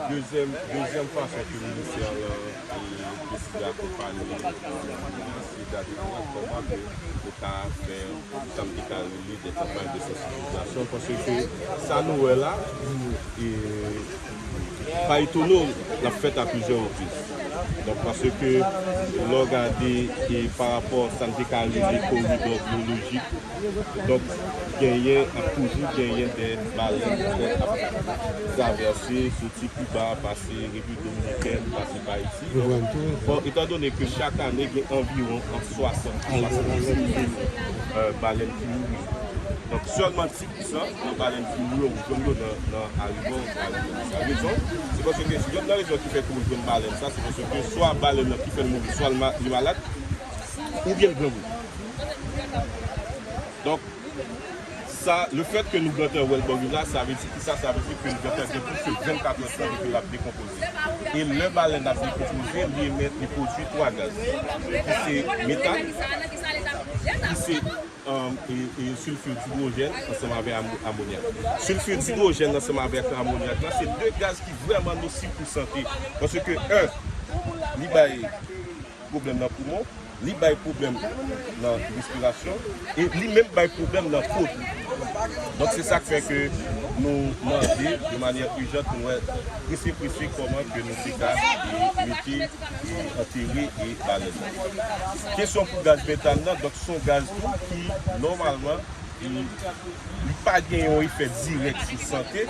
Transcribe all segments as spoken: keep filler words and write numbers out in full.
Dezyèm, dezyèm fason ke ministè an, e, deside akonpanye, e, se gade kòman ke yo ka fè sa m te ka rele de kanpay de sansibilizasyon, paske sa nou wè la, e, pa etone w, l ap fèt a plizyè repriz. Donk, paske lè w gade, e, pa rapò sa n te ka rele koridò biyolojik, donk, genyen, ap toujou genyen de balèn ki ap travèse, soti Kiba, pase Repiblik Dominikèn, pase pa isi. Bon, etandone ke chak ane gen anviwon ant swasant a swasanndiz mil, e, balèn ki mouri. Donk, sèlman dis pousan nan balèn ki mouri, ou jwenn yo nan, nan aribò, aribò. Sa rezon, se paske yonn nan rezon ki fè ke ou jwenn balèn sa, se paske swa balèn nan ki fè l mouri, swa l ma-, li malad, oubyen l grangou. Donk, sa, le fèt ke nou gentan wè l bò riv la, sa vle di ki sa, sa vle di ke l gentan gen plis ke vennkat è tan depi l ap dekonpoze. E lè balèn ap dekonpoze, li emèt, li pwodui twa gaz, ki se metan, ki se, e, e, silfi idwojèn ansanm avèk amo-, amonyak. Silfi idwojèn ansanm avèk amonyak la, se de gaz ki vrèman nosif pou sante. Paske, en, li bay pwoblèm nan poumon, li bay pwoblèm nan respirasyon, e li menm bay pwoblèm nan po tou. Donk, se sa k fè ke nou mande de manyè ijant pou nou wè prese, prese kòman ke nou te ka, e, mete, e, antere, e, balèn nan. Kesyon pou gaz metan nan, donk, se yon gaz tou ki, nòmalman, e, li pa gen yon efè dirèk sou sante,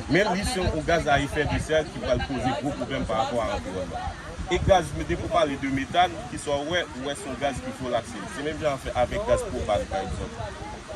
men li se yon gaz a efè de sè ki pral poze gwo pwoblèm pa rapò a anviwònman. E gaz, depi w pale de metan, kisa w wè, ou wè se yon gaz ki volatil. Se menm jan avè-, avèk gaz pwopan, pa egzanp.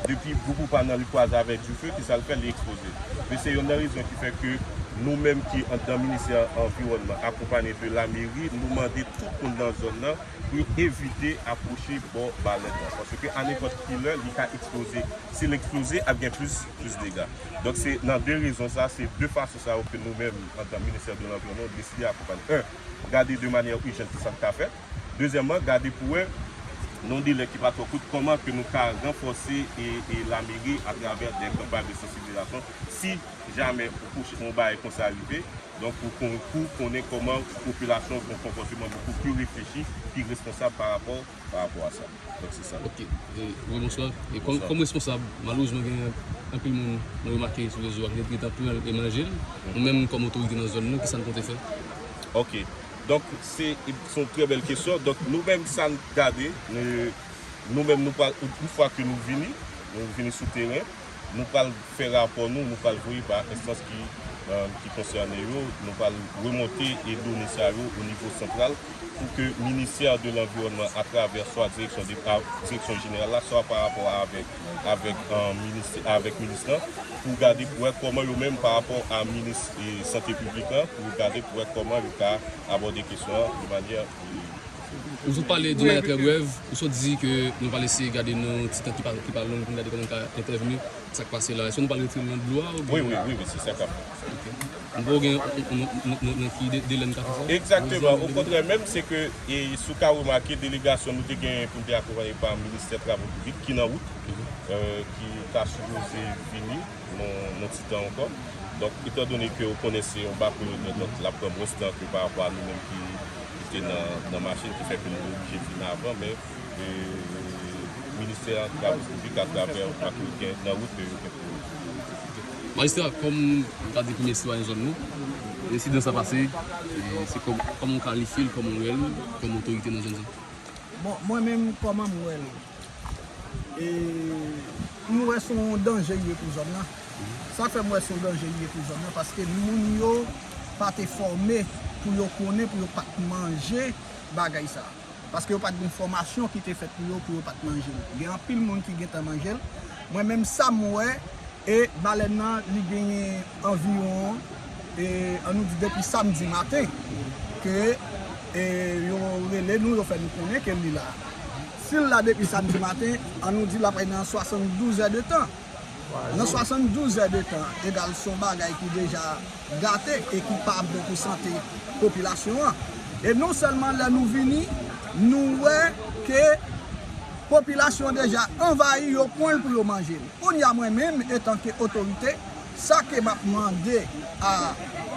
Depi gwo pwopan nan li kwaze avèk dife, kisa l fè? Li eksploze. Men se youn nan rezon ki fè ke nou menm ki anndan ministè anviwònman, akonpanye de lameri, nou mande tout moun nan zòn nan pou yo evite apwoche bò balèn nan. Paske a nenpòt ki lè, li ka eksploze. Si l eksploze, ap gen plis, plis dega. Donk, se nan de rezon sa, se de fason sa yo ke nou menm, antan ministè de lanviwònman, nou deside akonpanye. En, gade de manyè ijant ki sa k ka fèt. Dezyèmman, gade pou wè, nan yon delè ki pa twò kout, kòman ke nou ka ranfòse e, e lameri atravè de kanpay de sansibilizasyon. Si jamè ou kouche yon bagay konsa rive, donk ou kon-, pou konnen kòman popilasyon gen yon konpòteman bokou pi reflechi, pi responsab pa rapò, pa rapò a sa. Donk se sa. Ok. E, wi, bonswa. E kòm, kòm responsab, malerezman gen anpil moun nou remake sou rezo a ki te gentan pran l e manje l. Nou menm kòm otorite nan zòn nan, kisa n konte fè? Ok. Donk se, se yon trè bèl kesyon. Donk nou menm sa n gade, nou, nou menm nou pral, yon fwa ke nou vini, nou vini sou teren, nou pral fè rapò nou, nou pral voye ba enstans ki, e, ki konsène yo, nou pral remonte e done sa yo o nivo santral pou ke ministè de lanviwònman atravè swa direksyon de, a, direksyon jeneral la, swa pa rapò avèk, avèk, e, minis, avèk minis lan, pou gade pou wè kòman yo menm pa rapò a minis, e, sante piblik lan, pou gade pou wè kòman yo ka abòde kesyon an de manyè, e, Ou sot pale de manyè trè brèv, ou sot di ke nou pral eseye gade nan yon ti tan ki pa, ki pa long pou n gade kòman n ka entèvni sa k pase la. Èske nou pral retire l nan dlo a oubyen? Wi, wi, wi, wi, se sa k ap fèt. Ok. Nou pa gen, nou, nou, nou, nou, nan ki de-, delè n ka fè sa? Egzakteman. Okontrè menm, se ke, e, si w ka remake, delegasyon nou te genyen pou n te akonpanye pa Ministè Travo Piblik ki nan wout, e, ki ta sipoze vini nan, nan ti tan ankò. Donk, etandone ke w konnen se yon bakou yo gen, donk l ap pran mwens tan ke pa rapò a nou menm ki, ki te nan, nan machin, ki fè ke nou te oblije vin avan, men, e, Ministè Travo Piblik atravè bakou yo gen nan wout, yo gen pou. Majistra, kòm w ka di premye sitwayen zòn nou, ensidan sa pase, e se kòm, kòman w kalifye l, kòman w wè l, kòm otorite nan zòn sa? Bon, mwen menm, kòman m wè l? E, m wè se yon danje li ye pou zòn nan. Sa k fè m wè se yon danje li ye pou zòn nan, paske moun yo pa te fòme pou yo konnen, pou yo pa t manje bagay sa. Paske yo pa t gen fòmasyon ki te fèt pou yo, pou yo pa t manje l. Gen anpil moun ki gentan manje l. Mwen menm sa m wè, e balèn nan, li genyen anviwon, e, ann nou di depi samdi maten, ke, e, yo rele nou, yo fè nou konnen ke li la. Si l la depi samdi maten, ann nou di l ap nan swasanndouz è de tan. Nan swasanndouz è de tan, egal se yon bagay ki deja gate e ki pa bon pou sante popilasyon an. E non sèlman lè nou vini, nou wè ke popilasyon an deja anvayi, yo pran l pou yo manje l. Kounye a mwen menm, etanke otorite, sa ke m ap mande a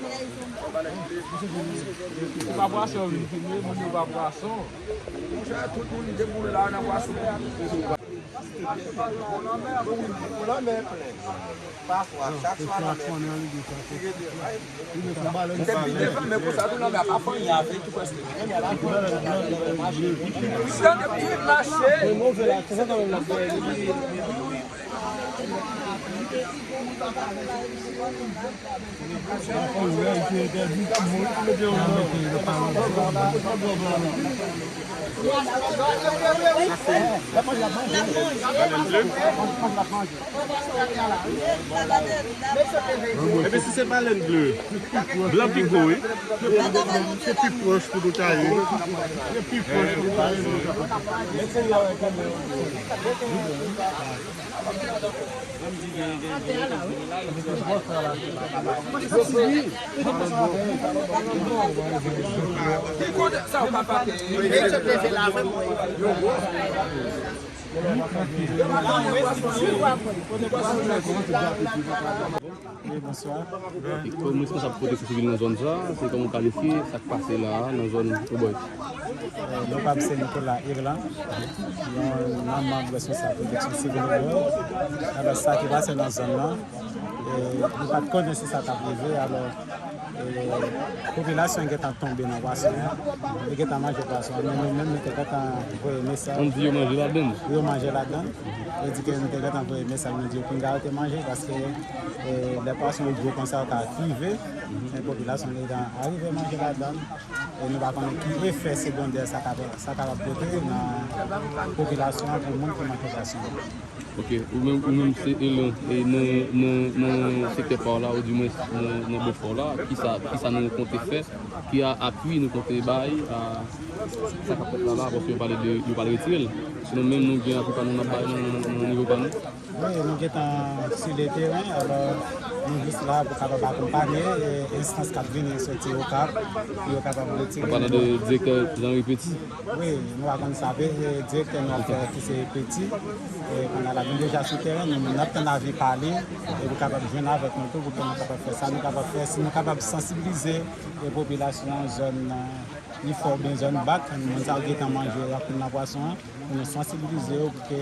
Ou pa pwason, vin filme, moun yo pa pwason. Monchè, tout moun deboul la nan pwason. Lanmè plen. Pafwa, chak swa lanmè plen. Li te pi devan, men konsa tou lanmè a pa fann. Li tande pi vit mache. Epi si se pa lenn ble, blan pi gwo, wi. Se pi pwòch pou nou taye. Se pi pwòch pou nou taye. Wi, bonswa. Kòm responsab pwoteksyon sivil nan zòn sa, se kòman w kalifye sa k pase la a nan zòn Obòy? Eh, non pa m se Nicolas Irlan, yon nan manm responsab pwoteksyon sivil Obòy. Alò, sa ki pase nan zòn nan, eh, nou pa t konnen si sa t ap rive, alò, eh, popilasyon an gentan tonbe nan pwason an, li gentan manje pwason an, men nou menm, nou te gentan voye mesaj. Ann di yo manje ladann. Yo manje ladann. Yo di ke nou te gentan voye mesaj, nou di yo pinga yo te manje, paske, eh, lè pwason yo gwo konsa, yo ka rive, men popilasyon an gentan arive manje ladann. E nou pa konnen ki efè segondè sa ka, sa kapab pote nan popilasyon an pou moun ki manje pwason an. Ok, ou menm, ou menm se Elan, e nan, nan, nan sektè pa w la, oudimwens nan, nan bò pa w la, kisa, kisa nou konte fè, ki a, apui nou konte bay a sa k ap fèt la la, paske yo pale de, yo pral retire l. Sinon, menm nou gen apui pa nou n ap bay nan, nan, nan nivo pa nou. Wi, nou gentan sou le teren, alò, nou jis la pou kapab akonpanye, e, enstans k ap vini soti Okap, pou yo kapab retire. Ou pale de direktè Jean Petit? Wi, nou pa konn sa vre, e, direktè nou ap fè ki se Petit, e, pandan l ap vin deja sou teren, nou, n ap tann avi pa li, e pou kapab jwenn avèk nou tou, pou ke nou kapab fè sa nou kapab fè, si nou kapab sansibilize, e, popilasyon zòn, e, Nifò oubyen zòn Bak, moun sa yo gentan manje anpil nan pwason an, pou nou sansibilize yo pou ke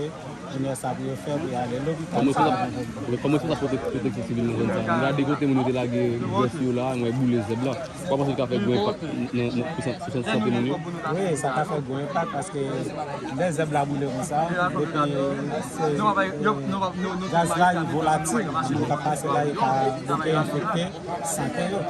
premye sa pou yo fè, pou yo ale lopital, si yo pa gen pwoblèm. Kòman sa pwote-, pwoteksyon sivil nan zòn sa? M gade kote moun yo te lage vès yo la, m wè boule zèb la. Ou pa panse li ka fè gwo enpak nan, nan, sou san-, sou san-, sante moun yo? Wi, sa ka fè gwo enpak paske lè zèb la boule konsa, epi se, e, gaz la, li volatil, moun k ap pase la, li ka, li ka enfekte sante yo.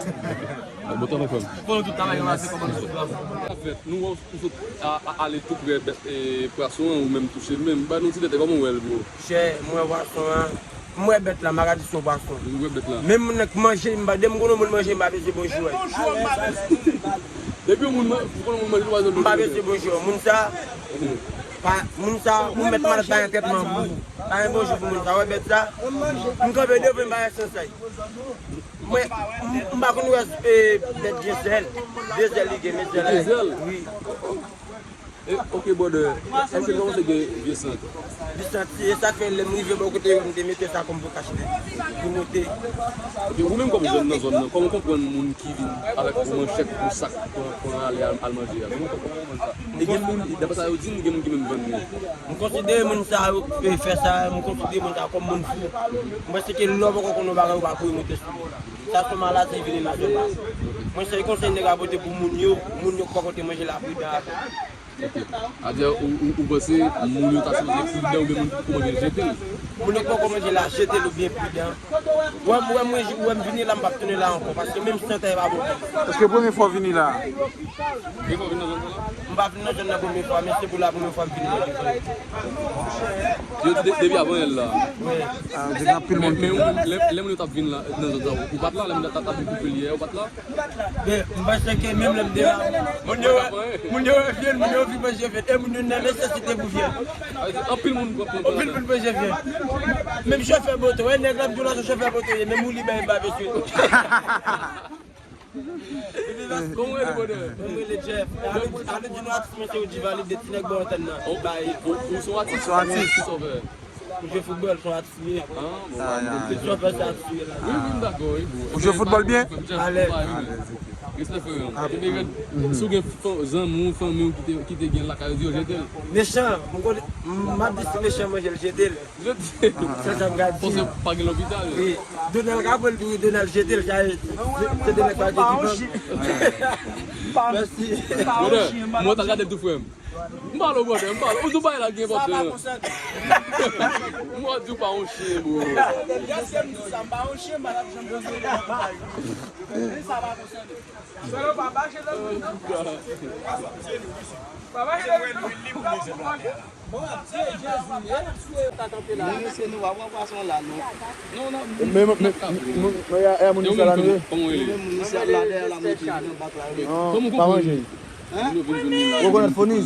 Bon travay, frè m. Bon, tout travay yo la, se kòman nou sot la. Sa fèt, nou wè w sot a, a, ale tou prè bèt, e, pwason an, ou menm touche l menm. Ba nou ti detay, kòman w wè l, bro? Chè, m wè pwason an, m wè bèt la, m pa ka di se yon pwason. Ou wè bèt la? Menm moun nan k manje, m pa, depi m konnen yon moun manje, m pa bezwen bonjou. Depi yon moun man-, ou konnen yon moun manje, ou pa bezwen bonjou. M pa bezwen bonjou. Moun sa, pa, moun sa, ou mèt mal bay yon trètman pou ou. Pa gen bonjou pou moun sa, wè bèt sa? M kanpe devan, m pa wè sans sa. Mwen, m, m pa konn wè, e, bèt gen zèl. De zèl li gen, men zèl la. De zèl? Wi. E, ok, brother. Èske w panse gen vye sant? Vye sant, se sa k fè lè m rive bò kote yo, m te mete sa kòm pou kachte. Pou monte. Ok, ou menm kòm jèn nan zòn nan, kòman w konprann moun ki vin avèk yon manchèt, yon sak, pou, pou ale al, al manje a? Kòman w konprann sa? E gen moun, daprè sa yo di m, gen moun ki menm vann li. M konsidere moun sa yo, e, fè sa, m konsidere moun sa kòm moun fou. M panse ke lè w poko konn yon bagay, ou pa pou monte sou li. Sa se yon maladi vini nan zòn nan. Mwen, sèl konsèy m te ka pote pou moun yo, moun yo k poko te manje la, pridan avè l. Ok. Adye, ou, ou, ou panse moun yo ta sipoze pridan oubyen moun ki poko manje jete l? Moun yo k poko manje la, jete l oubyen pridan. Wè m, wè m, wè m vini la, m p ap tounen la ankò, paske menm sante a pa bon. Èske premye fwa w vini la? M pa vin nan zòn nan la? M pa vin nan zòn nan premye fwa, men se pou la premye fwa m vini nan zòn nan. Yo di de-, depi avan yè la. Wi. Ah, gen anpil moun ki vin la. Men, men ou, lè, lè moun yo t ap vin la, nan zòn sa, ou pa t la, lè moun yo t ap, t ap vin koupe l yè, ou pa t la? Men, m panse ke menm lè m te la, moun yo wè, moun yo wè vyann, moun yo vin manje vyann, e moun yo nan nesesite pou vyann. Sa vle di, anpil moun pran, pran, pran. Anpil moun manje vyann. Menm chofè moto, wè, nèg la m di w la, se chofè moto ye, menm ou li bay m pa bezwen. Kòman w rele, brother? Mwen rele Jeff. Ale, ale di nou atis mwen se Oji Valide, de ti nèg bò antèn nan. Ou, ou, ou se yon atis? Ou se yon atis? Kisa w fè? M jwe foutbòl, se yon atis m ye. Ah, bon. Ah, se yon atis m ye la. Wi, wi, m dakò, wi, bro. Ou jwe foutbòl byen? Alèz. Respè, frè m. Kenbe rèd. Si w gen zanmi w, fanmi w ki te, ki te gen lakay, di yo jete l. Mechan, m konnen, m ap di si mechan manje l, jete l. Sa, sa m ka di. Fòse pa gen lopital. Wi. Donald ka pran l tou, wi, Donald jete l, sa, se, se Donald pa gen ki pran. Mèsi. Brother, mwen ta gade l tou, frè m. M pale w, brother, m pale w. Ou di w bagay la gen pòblèm. M wè di w pa yon chen, bro. Dèske m di w sa, m pa yon chen, m pa t ap janm konsidere w kòm yon chen. Men sa pa konsène w. Solo pa mache nan moun nan. Pa mache nan moun nan. Bon, ap tiye Jezi, e ap tiye. Moun isit nou pa pran pwason la, non. Non, non. Men, men, men, men, e a moun isit la nou ye? Kòman w rele? Menm moun isit la dèyè la, mwen te nan bak la, wi. Non, pa manje. Hein? Ou rekonèt Fonis?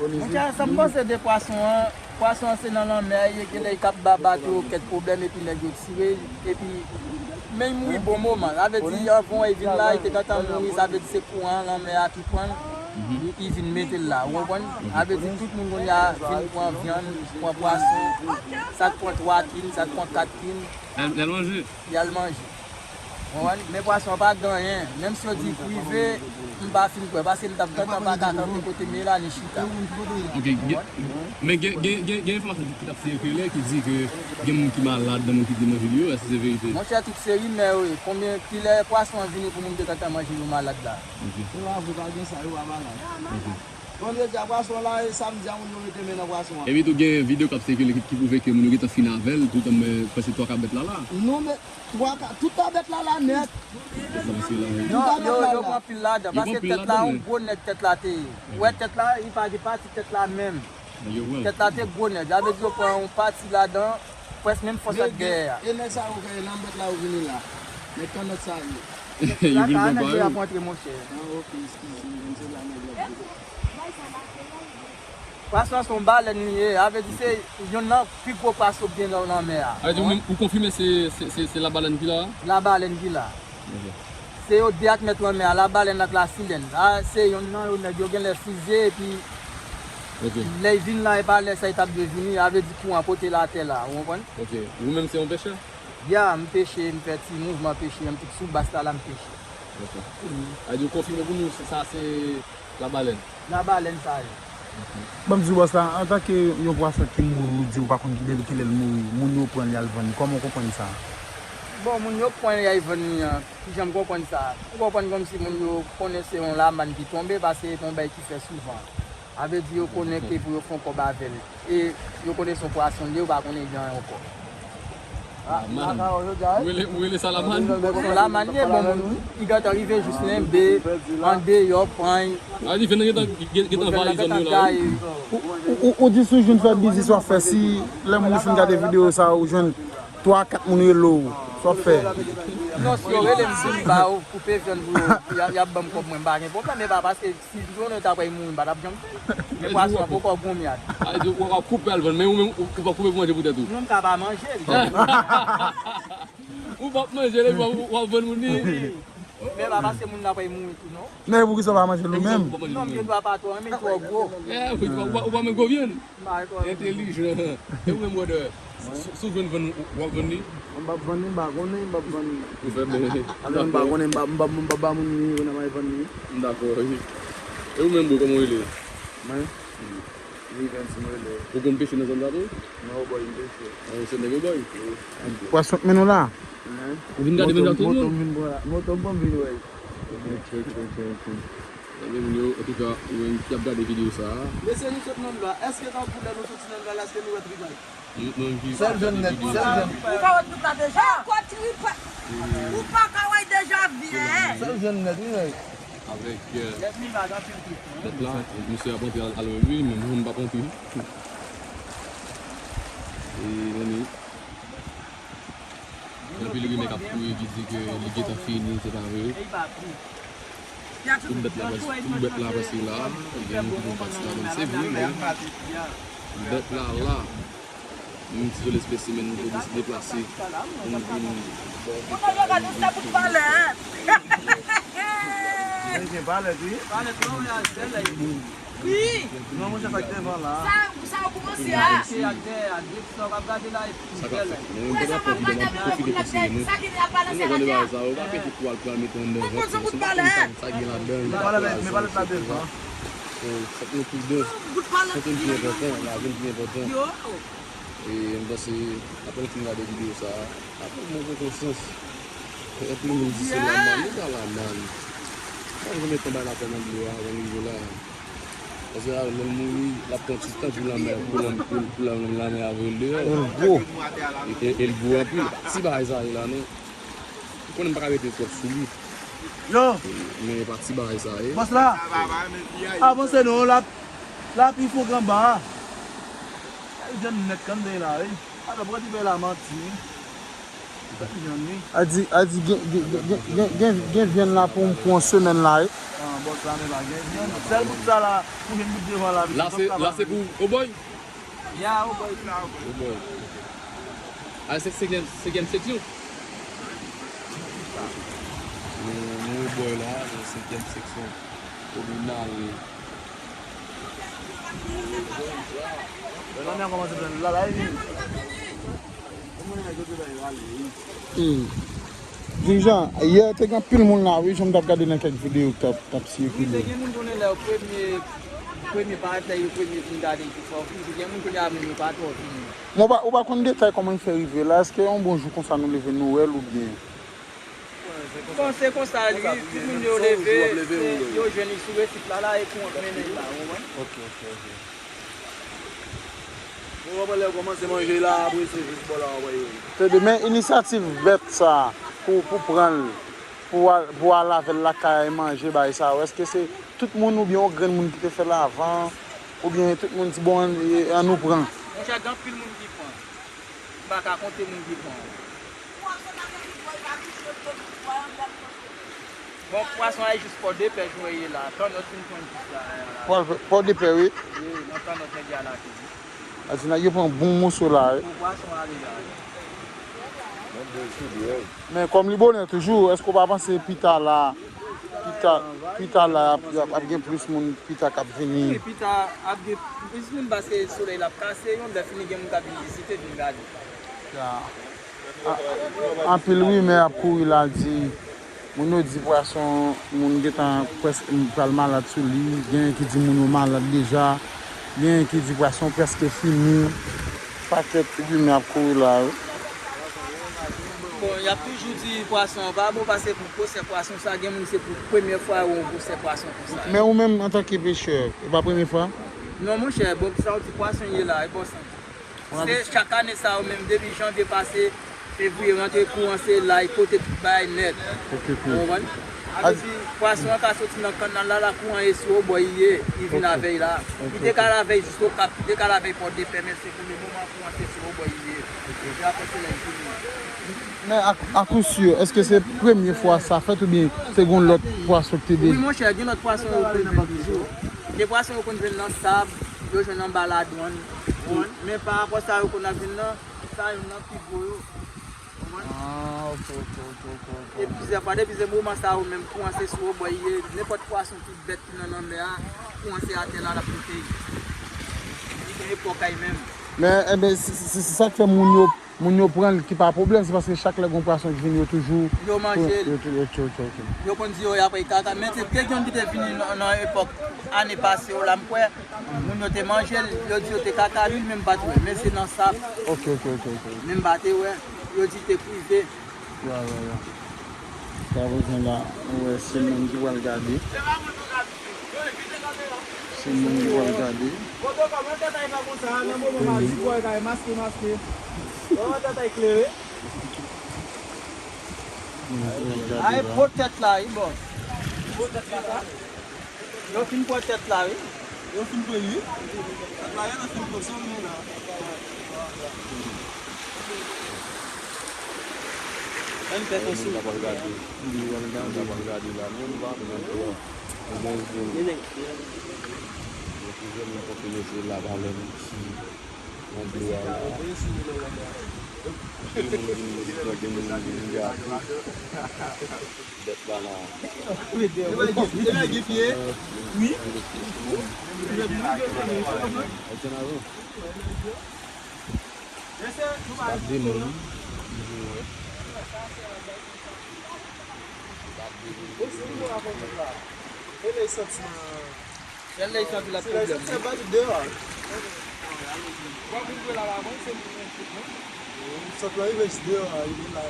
Fonis. Monchè, sa m panse de pwason an, pwason an se nan lanmè a ye, genlè li kab ba bato yo kèk pwoblèm epi nèg yo tire l, epi men li mouri bon moman. Sa vle di, anvan w wè li vin la, li te gentan mouri, sa vle di se kouran lanmè a ki pran l, li, li vin mete l la, ou konprann? Sa vle di tout moun kounye a vin pran vyann, pran pwason, sa k pran twa kin, sa k pran kat kin. L al manje. L al manje. Ou konprann? Men pwason an pa gen anyen. Menm si yo di prive, m pa fin kwè. Paske m t ap gentan pa ka kanpe kote Melanie chita. Ok, gen, men gen, gen, gen, gen enfòmasyon ki t ap sikile ki di ke gen moun ki malad nan moun ki te manje li yo, èske se verite? Monchè, tout se rimè yo ye. Konbyen, kilè pwason an vini pou moun te gentan manje yo malad la? Ok. Se pa vre, pa gen sa, yo pa malad. Ok. Vandredi a pwason la, e samdi a moun yo mete men nan pwason an. Epi tou gen videyo k ap sikile ki, ki pwouve ke moun yo gentan fin avè l, toutan mwen panse twa ka bèt la la. Non, men Twa ka, tout ta bèt la la nèt. Tout ta bèt la la. Yo pran pil ladan, paske tèt la, yon gwo nèg tèt la te ye. Ou wè tèt la, li pa gen pati tèt la menm. Tèt la te gwo nèg. Sa vle di yo pran yon pati ladan, prèske menm fòs ak dèyè a. E nèg sa yo fè nan bèt la yo vini la. Nèg kannòt sa yo. Yo vin pran pa yo. Nèg yo ap antre, monchè. Ah, ok, eskize m, se la nèg la. Pwason se yon balèn li ye, sa vle di se yonn nan pi gwo pwason k gen nan lanmè a. Sa vle di ou menm, ou konfime se, se, se, se labalèn ki la a? Labalèn ki la. Ok. Se yo de ak mèt lanmè a, labalèn ak lasilèn. A, se yonn nan yo nèg yo genlè fize epi lè y vin la, e pa lè sa y t ap dwe vini, sa vle di kouran pote l atè la, ou konprann? Ok. Ou menm se yon pechè? Ya, m peche, m fè ti mouvman peche, m tout sou bas la, la m peche. Ok. Sa vle di ou konfime pou nou, sa se Labalèn. Labalèn sa ye. Ban m di w bòs la, antanke yon pwason ki mouri, ou di ou pa konn depi kilè l mouri, moun yo pran l y al vann li, kòman w konprann sa? Bon, moun yo pran l y al vann li an, kijan m konprann sa? Ou konprann kòmsi moun yo konnen se yon lamann ki tonbe, paske se te yon bagay ki fè souvan. Sa vle di yo konnen ke pou yo fè yon kòb avè l. E yo konnen se yon pwason l ye, yo pa konnen gen anyen ankò. Lamann. Ou rele, ou rele sa lamann? Son lamann ye, bon, moun, li gentan rive jis lenbe, andeyò, pran. A, li vin gentan, gen-, gentan anvayi zòn yo la, wi. Ou, ou, ou, ou di si w jwenn fè biznis w ap fè, si lè moun yo fin gade videyo sa, ou jwenn twa, kat moun rele w, sa w ap fè? Non, si yo rele m, si m ba yo koupe vyann pou yo, y a, y ap ban m kòb mwen, m pa gen pwoblèm, e pa paske Si jounen ta pral mouri, m pa t ap janm fè l. Men pwason an poko gwo myad. A, di w ap koupe al vann, men ou menm, ou, ou p ap koupe pou manje pou tèt ou? Non, m ka pa manje l. Ou p ap manje l, epi w ap, w ap vann moun li? Wi. Men pa paske moun nan pral mouri tou, non. Men poukisa w pa manje l ou menm? Non, m gen dwa pa twò renmen, twò gwo. Eh, ou pa, ou pa, ou pa renmen gwo vyann? M pa twò renmen. Entèlijan. E ou menm, brother? Si, si w jwenn vann, w ap vann li? M p ap vann li, m pa konnen, m p ap vann li. Ou fè byen. Alò, m pa konnen, m p ap, m p ap, m p ap ba moun li, kounye a m al vann li. M dakò, wi. E ou menm, bro, kòman w rele? Mwen? Wi. Vivens, mwen rele. Ou konn peche nan zòn sa tou? Non, Obòy, m peche. Ah, ou se nèg Obòy? Wi. Pwason k mennen w la? Ou vin gade menm jan tout moun? Moto m vin pran la. Moto m pran m vin wè. Ok, ok, ok, ok. Ebyen, moun yo, antouka, ou menm ki ap gade videyo sa a. Mesye, nou sot nan nwa. Èske tankou lè nou soti nan nwa la, èske nou wè tripay? Sèl jèn nèt, sèl jèn. Ou pa wè tout la deja? Ankò tripay. Ou pa ka wè deja vye. Sèl jèn nèt, wi, nèg. Avèk, euh, nèt la, misye ap antre al, al wè wi, men mwen m p ap antre. E, men, gen anpil rimè k ap kouri ki di ke li gentan fini, se pa vre. Tout bèt la prèske, tout bèt la prèske la, gen moun ki pran pati ladan l, se vre, men bèt la la. Yon ti zòl espesimen, nou te deside deplase pou nou vin bò kote a. Gen palèt, wi. Wi. Non, monchè, sa k devan la. Sa, sa ou kòmanse a. Sa k ap fèt. Mwen menm, pandan pwòf videyo, m ap pwofite pou sere nou. Nou nan jan de bagay sa yo, pa pete pou al pral mete anndan vant, se pa konn sa, sa gen ladan l, li pa kraze, et cetera. So, fòk nou pridan. Sante n pi enpòtan, lavi n pi enpòtan. E m panse, apre n fin gade videyo sa a, apre mwen pran konsyans. Anpil moun di se lamann, li pa lamann. Sa gen konbyen tan bay lakòmann dlo a, avan l rive la. Paske lè l mouri, l ap pran ti tan pou lanmè, pou lanmè, pou, pou lanmè, lanmè a voye l deyò. E l gwo. E, e, e l gwo anpil. Ti bagay sa ye la, non. M konnen m pa ka rete twòp sou li. Yo! Men e pa ti bagay sa ye. Bòs la! Avanse non, la, la pi fon k anba a. Ay, jèn nèt kann de la, wi. Alò, pran ti bagay la manti, wi. Sa ki jèn, wi. A di, a di gen, gen, gen, gen, gen, gen vyann la pou, pou yon semèn la, wi. Ah, bòs la, men pa gen vyann. Sèl bout sa la, pou jwenn bout devan la, la, se, la, se pou Oboy? Ya, Oboy, la, Oboy. Oboy. A, se senkyèm, senkyèm seksyon? Nou, nou Oboy la, nan senkyèm seksyon kominal. Lè lanmè a kòmanse plen, la, la, e vini. Hmm. Dirijan, yè te gen anpil moun la, wi, jan m t ap gade nan kèk videyo k t ap, t ap sikile. Wi, te gen moun konnen lè premye, premye parèt, lè yo premye vin gade ki fò vini. Gen moun kounye a menm yo pa twò vini. Men ou pa, ou pa konn detay kòman l fè rive la. Èske yon bon jou konsa nou leve nou wè l oubyen? Bon, se konsa li ye. Tout moun yo leve, yo jwenn li sou resit la, la, e kouran k mennen l la, ou konprann? Ok, ok, ok. Bon, w ap lè kòmanse manje la, apre se jis bò la w ap wè yo ye. Tande, men inisyativ bèt sa pou, pou pran l, pou al, pou al avè l lakay manje, bagay sa yo, èske se tout moun oubyen yon grenn moun ki te fè l avan, oubyen tout moun di, bon, ann, e, ann nou pran? Monchè, gen anpil moun ki pran. M pa ka konte moun ki pran. Bon, pwason a jis Pòdepè jwe ye la. Kannòt fin pran jis la, la. Pò, Pòdepè, wi. Wi, nan Kannòt nèg yo al achte. A di nèg yo pran bon moso la, wi. Bon, pwason ale la. Men kòm li bonè toujou, èske w pa panse pita la, pita, pita la ap, ap, ap gen plis moun pita k ap vini? Wi, pita ap gen plis moun paske solèy la ap kase, yon lè fini gen moun k ap vin vizite, vin gade. Ya. A, anpil rimè ap kouri la di, moun yo di pwason, moun gentan prèske pral malad sou li, genyen ki di moun yo malad deja, genyen ki di pwason prèske fini. Pakèt rimè ap kouri la, wi. Bon, y ap toujou di pwason an pa bon, paske pou gwosè pwason sa, gen moun se pou premye fwa yo wè yon gwosè pwason konsa. Men ou menm, antanke pechè, e pa premye fwa? Non, monchè, bon, sa w di pwason ye la, e bon, sa. Se chak ane sa yo menm, depi janvye pase, fevriye rantre, kouran se la, y pote tout bagay nèt. Ok, ok. Ou konprann? A, depi pwason an ka soti nan kannal la, la, kouran e sou Obòy li ye, li vin avè y la. Li te ka al avè y jis Okap, li te ka al avè y Pòdepè, men se pou le moman kouran se sou Obòy li ye. Se apre se la y vini. Men a, a kou si, èske se premye fwa sa fèt oubyen se gon lòt pwason ki te deja? Wi, monchè, gen lòt pwason yo konn jwenn toujou. Gen pwason yo konn jwenn nan sab, yo jwenn anba ladwann. Men pa rapò sa yo konn ap jwenn nan, sa yo nan pi gwo yo. Konprann? Ah, ok, ok, ok, ok, ok. E plizyè fwa, depi se moman sa yo menm, kouran se sou Obòy li ye, nenpòt pwason ki bèt ki nan lanmè a, kouran se atè la l ap pote. Li gen epòk a y menm. Men, enben, se, se, se sa k fè moun yo, moun yo pran l ki pa pwoblèm, se paske chak lè gon pwason k vini, yo toujou. Yo manje l. Yo tou-, ok, ok, ok. Yo konn di yo y ap kaka. Men te, te gen youn ki te vini nan, nan epòk ane pase yo la, m kwè. Moun yo te manje l, yo di yo te kaka li, men m pa t wè. Men se nan sab. Ok, ok, ok, ok. Men m pa te wè. Yo di te prive. Ya, ya, ya. Sa vle di la, nou wè se moun ki pral gade. Se moun ki pral gade. Kote w ka wè tèt a y fè konsa, nan moman m ap di bòy kay maske, maske. Wè tèt a y klere. Moun ki pral gade la. Ay, po tèt la, wi, bò. Po tèt la, sa. Yo fin pran tèt la, wi. Yo fin pran, wi. Tèt la, yo fin pran, san men la. Ann fè konsi. Moun k ap gade. Moun k ap gade la, nou pa pran. Bon, bon. Yo plizyè moun konfime se la, pa lè moun ki nan dlo a la. Gen moun vin medite, gen moun vin gade. Bèt la la. Yo pa gen, yo pa gen pye. Wi. Sa de moun. Sa de moun. Sèl lè y santi l ap pwoblèm, wi. Sòt la rive jis deyò a, li la.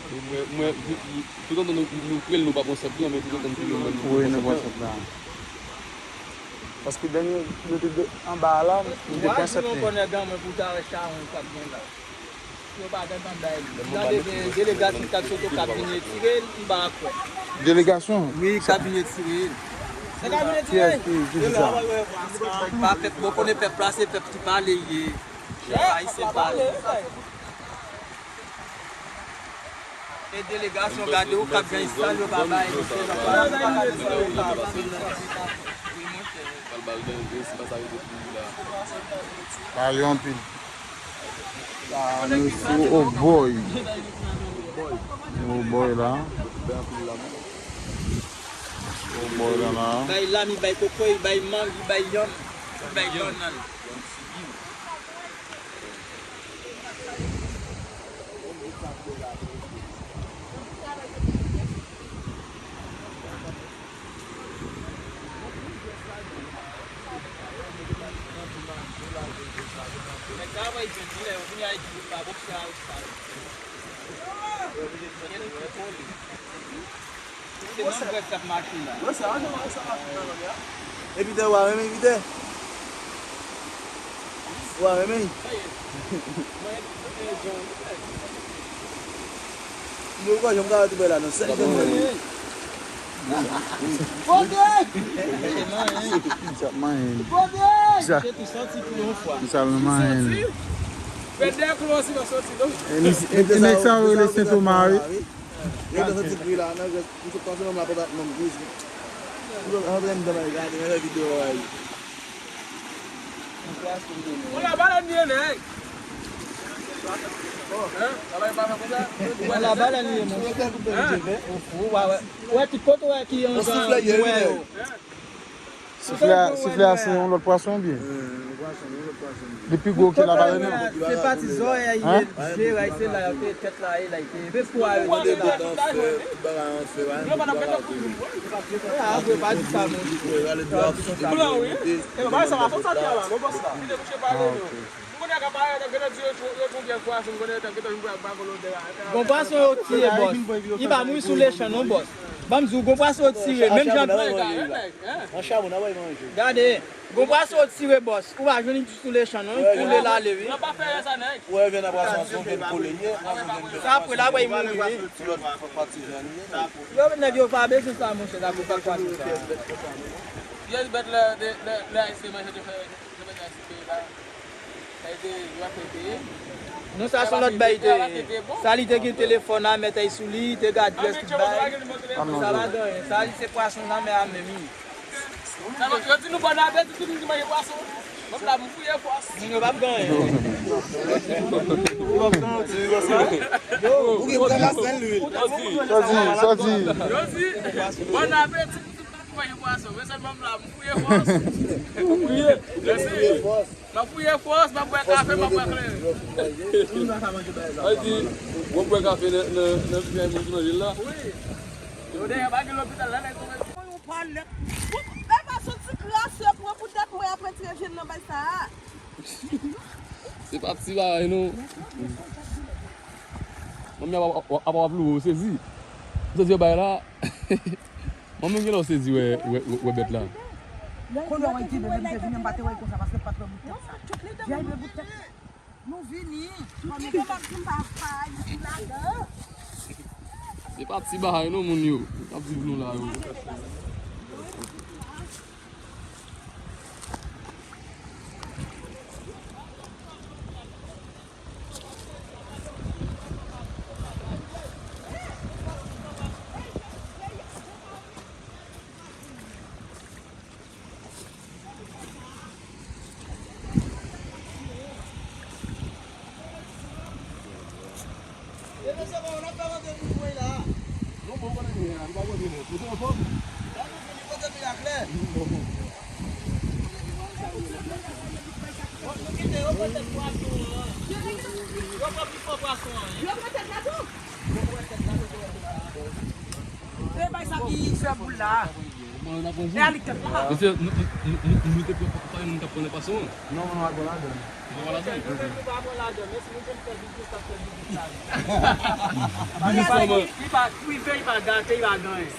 Mwen, mwen, toutan nou, nou kwè l, nou pa pran sèt lan, men toutan nou kwè l, nou pa pran sèt lan. Paske dènye nou te de- anba a la, nou te pran sèt lan. Mwen konnen gang mwen pou ta wè chawon k ap gen la. Yo pa gen tande l. Tande gen delegasyon k ap sot k ap vin retire l, m pa kwè. Delegasyon? Wi, k ap vin retire l. Sa k ap vin retire l? Ki, ki di sa? Pa pèp, bon, konnen pèp la, se pèp ki pale ye. Ayisyen pale. E delegasyon gade w k ap gen sal yo pa bay misye. Pa yo anpil. Sa, nou sou Old Boy. Old Boy la. Old Boy la la. Bay lami, bay kokoy, bay mangi, bay yanm, bay bannann. Epi te w a renmen, epi te w a renmen. Yo, kwa, janm ka tou bèl la, non, sèl jenn mwen. Sa manyen. Sa, sa manyen. E nèg sa yo rele Sentoma, wi. Yo te santi bri la, nan jès, m sot panse menm la pa bat menm bouch. M sot antre anndan nan gade, nan fè videyo a. Ou la balèn ye, nèg. Hein? Travay pa fè konsa. Ou la balèn ye, monchè. Hein? Ou fou, ou pa wè. Ou wè tout kote ou wè ki yon jan mwen yo. Sifle a, sifle a se yon lòt pwason oubyen? Li pi gwo ke labalèn nan? Se pati zòrèy li, je, se la yo te tèt la, e la li te. Se pou a yo te la. Apre, pa di sa, monchè. Blan, wi. E, bagay sa va fò sa ki la, non, bòs la. Kite mouche pale, non. M konnen ak aparèy, tanke nan di yo, yo, yo, yo, pwason, m konnen tanke nan bagay kolonè la. Gon pwason yo tiye, bòs. Li pa mouri sou lechan, non, bòs. Ban m di w, gon pwason yo tire, menm jan. An chabon, n a bay manje. Gade, gon pwason yo tire, bòs. Ou pa jwenn li sou lechan, non. Li koule l ale, wi. Ou wè, vyen nan pwason, se yon vyen kole, ye. Sa apre, la, wè, li mouri, wi. Ti lòt pati jan li ye. Yo, nèg yo pa bezwen sa, monchè, la, pou pa kwaze sa. Pyès bèt lè, lè, lè, lè Ayisyen manje, te fè. Non, sa se yon lòt bagay te ye. Sa li te gen telefòn nan, mete sou li, te gad dwès tout bagay. Sa pa gen anyen. Sa li se pwason nan men a menm, wi. Yo di nou bòn apeti, tout moun ki manje pwason. Mwen la, m fouye fòs. Moun yo p ap gen anyen. Ou gen pou ta la sèl lwil. Sòti, sòti. Yo di, bòn apeti pou tout moun ki manje pwason. Men sèlman m la, m fouye fòs. Fouye. Mèsi. M ap fouye fòs, m ap bwè kafe, m ap bwè kleren. Sa di, w ap bwè kafe nan, nan, nan, nan moun ki manje l la? Wi. Yo dèyè pa gen lopital la, nèg konn. Mwen yon palèt. E pa soti krase pran pou tèt mwen apre tire vyann nan bay sa a. Se pa ti bagay non. Manmi ap, ap, ap, ap loure, w sezi. W sezi yo bay la. Manmi gen lè w sezi wè, wè, wè, wè bèt la. Kounye a w ap di, menm te vini, m pa te wè l konsa, paske m pa t wè bout tèt sa. Jay wè bout tèt sa. Nou vini. Manmi gen lè m di m pa fay, m di ladan. Se pa ti bagay non, moun yo. N ap viv nou la yo. Se bay sa ki fè boul la. E a li k tèt la. Mesye, nou, nou, nou, nou, nou te pran, pran, nou t ap pran nan pasyon an. Non, mwen pa pran ladan. Ou pa pran ladan? Mesye, nou te fè biznis, t ap fè biznis la. Biznis kòman? Li pa prive, li pa gate, li pa gen anyen.